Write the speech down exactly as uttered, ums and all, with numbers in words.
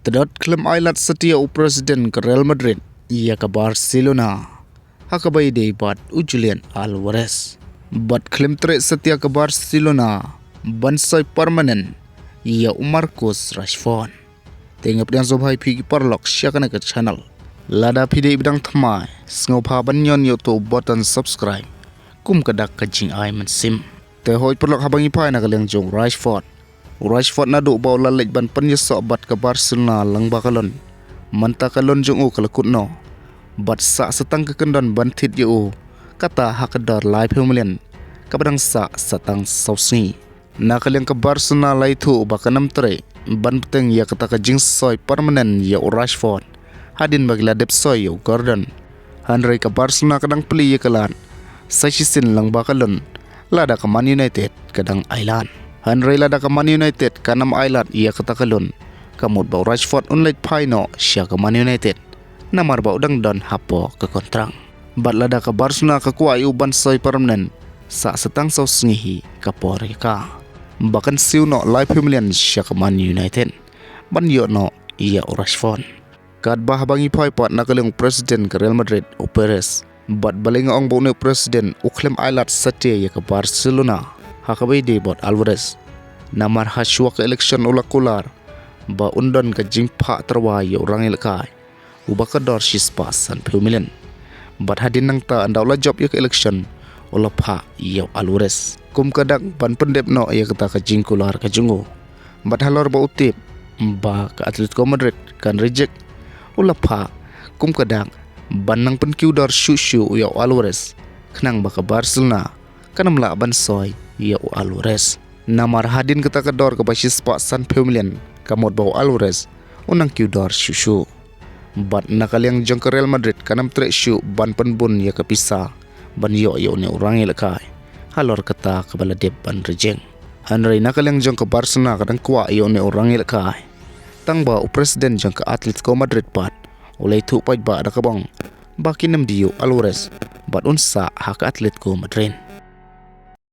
Tdot khlem ailad satia u president ka Real Madrid ïa ka Barcelona, ha kaba ïadei bad u Julian Alvarez. Bad khlem treh satia ka Barcelona ban soi permanent ïa u Marcus Rashford. Te nga pdiang sngewbha ïa phi ki paralok sha kane ka channel. Lada phi dei ba dang thymmai, sngewbha ban ñion ïa uto u button subscribe kum ka dak ka jingai mynsiem. Te hooid paralok, haba ngi phai na ka liang jong u Rashford. U Rashford naduh ba u la leit ban pynïasoh bad ka Barcelona lyngba ka loan, mynta ka loan jong u ka la kut noh. Bad sah sa tang ka kyndon ban thied ïa u, kata ha ka dor laiphew million, kaba dang sah sa tang saw sngi. Na ka liang ka Barcelona la ïathuh ba kan ym treh ban bteng ïa kata ka jingsoi permanent ïa u Rashford hadien ba ki la dep soi ïa u Gordon. Hynrei ka Barcelona ka dang plie ïa ka lad sa shisien lyngba ka loan, lada ka Man United ka dang ailad. Hynrei lada ka Man United kan ym ailad ïa kata ka loan, ka mut ba u Rashford un leit phai noh sha ka Man United, namar ba u dang don hapoh ka kontrak. Bad lada ka Barcelona ka kwah ïa u ban soi permanent, sah sa tang saw sngi hi ka por ïa ka, ba kan siew noh laiphew million sha ka Man United ban ïoh noh ïa u Rashford. Katba haba ngi phai pat na ka liang u president ka Real Madrid, u Perez. Bad balei nga ong ba une u president u khlem ailad satia ïa ka Barcelona ha kaba ïadei bad Alvarez? Namar hashwa ka election u la kular ba un don ka jingphah tyrwa ïa u rangïalehkai uba ka dor shispah sanphew million. Bad hadien nangta, ynda u la jop ïa ka election, u la phah ïa u Alvarez kum ka dak ban pyndep noh ïa kata ka jingkular ka jong u. Bad halor ba u tip ba ka Atletico Madrid kan reject, u la phah kum ka dak ban nang pynkiew dor shuh shuh ïa u Alvarez, khnang ba ka Barcelona kan ym lah ban soi ïa u Alvarez. Namar hadien kata ka dor kaba shispah sanphew million, ka mut ba u Alvarez u nang kiew dor shuh shuh. Bad na ka liang jong ka Real Madrid kan ym treh shuh ban pynbun ïa ka pisa ban ïoh ïa une u rangïalehkai halor kata kaba la dep ban reject. Hynrei na ka liang jong ka Barcelona ka dang kwah ïa une u rangïalehkai, tangba u president jong ka Atletico Madrid pat u la ïathuh paidbah da kaba ong ba kin ym die ïa u Alvarez bad un sah ha ka Atletico Madrid.